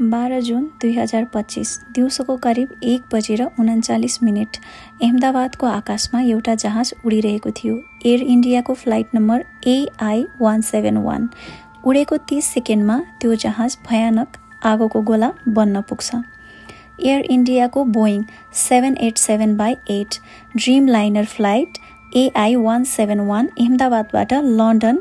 12 जुन 2025 दिउँसोको करिब 1:39 अहमदाबादको आकाशमा एउटा जहाज उडिरहेको थियो। एयर इन्डियाको फ्लाइट नम्बर AI-171 उडेको 30 सेकेन्डमा त्यो जहाज भयानक आगोको गोला बन्न पुग्छ। एयर इन्डियाको Boeing 787-8 Dreamliner flight AI-171 अहमदाबादबाट लन्डन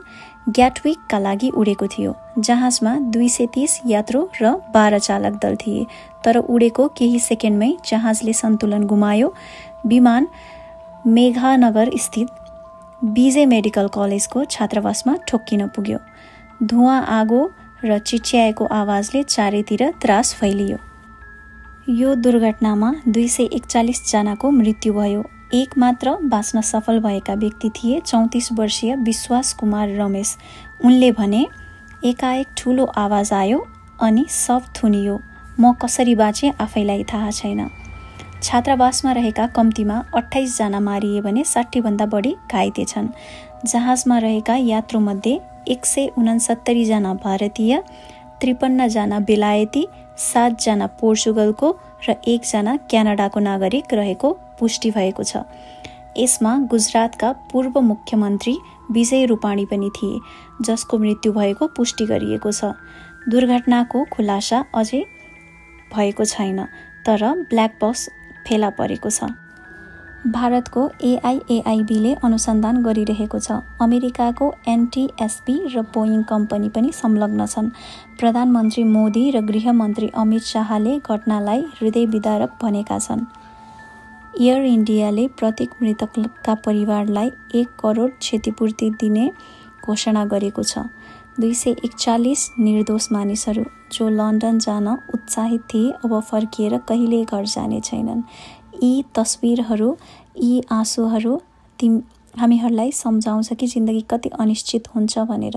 ग्याटविकका लागि उडेको थियो। जहाजमा 230 यात्रु र 12 चालक दल थिए, तर उडेको केही सेकेन्डमै जहाजले सन्तुलन गुमायो। विमान मेघानगर स्थित बीजे मेडिकल कलेजको छात्रावासमा ठोक्किन पुग्यो। धुवाँ, आगो र चिच्याएको आवाजले चारैतिर त्रास फैलियो। यो दुर्घटनामा 241 जनाको मृत्यु भयो। एक मात्र बाँच्न सफल भएका व्यक्ति थिए 34 वर्षीय विश्वास कुमार रमेश। उनले भने, एकाएक ठुलो आवाज आयो अनि सब थुनियो। म कसरी बाँचे आफैलाई थाहा छैन। छात्रावासमा रहेका कम्तीमा 28 जना मारिए भने 60 भन्दा बढी घाइते छन्। जहाजमा रहेका यात्रुमध्ये 169 जना भारतीय, 53 जना बेलायती, 7 जना पोर्चुगलको र 1 जना क्यानाडाको नागरिक रहेको पुष्टि भएको छ। यसमा गुजरातका पूर्व मुख्यमन्त्री विजय रूपाणी पनि थिए, जसको मृत्यु भएको पुष्टि गरिएको छ। दुर्घटनाको खुलासा अझै भएको छैन, तर ब्ल्याक बक्स फेला परेको छ। भारतको AIAIBले अनुसन्धान गरिरहेको छ। अमेरिकाको NTSB र बोइङ कम्पनी पनि संलग्न छन्। प्रधानमन्त्री मोदी र गृहमन्त्री अमित शाहले घटनालाई हृदय विदारक भनेका छन्। एयर इन्डियाले प्रत्येक मृतकका परिवारलाई 1 करोड क्षतिपूर्ति दिने घोषणा गरेको छ। 241 निर्दोष मानिसहरू जो लन्डन जान उत्साहित थिए अब फर्किएर कहिल्यै घर जाने छैनन्। यी तस्बिरहरू, यी आँसुहरू हामीहरूलाई सम्झाउँछ कि जिन्दगी कति अनिश्चित हुन्छ भनेर।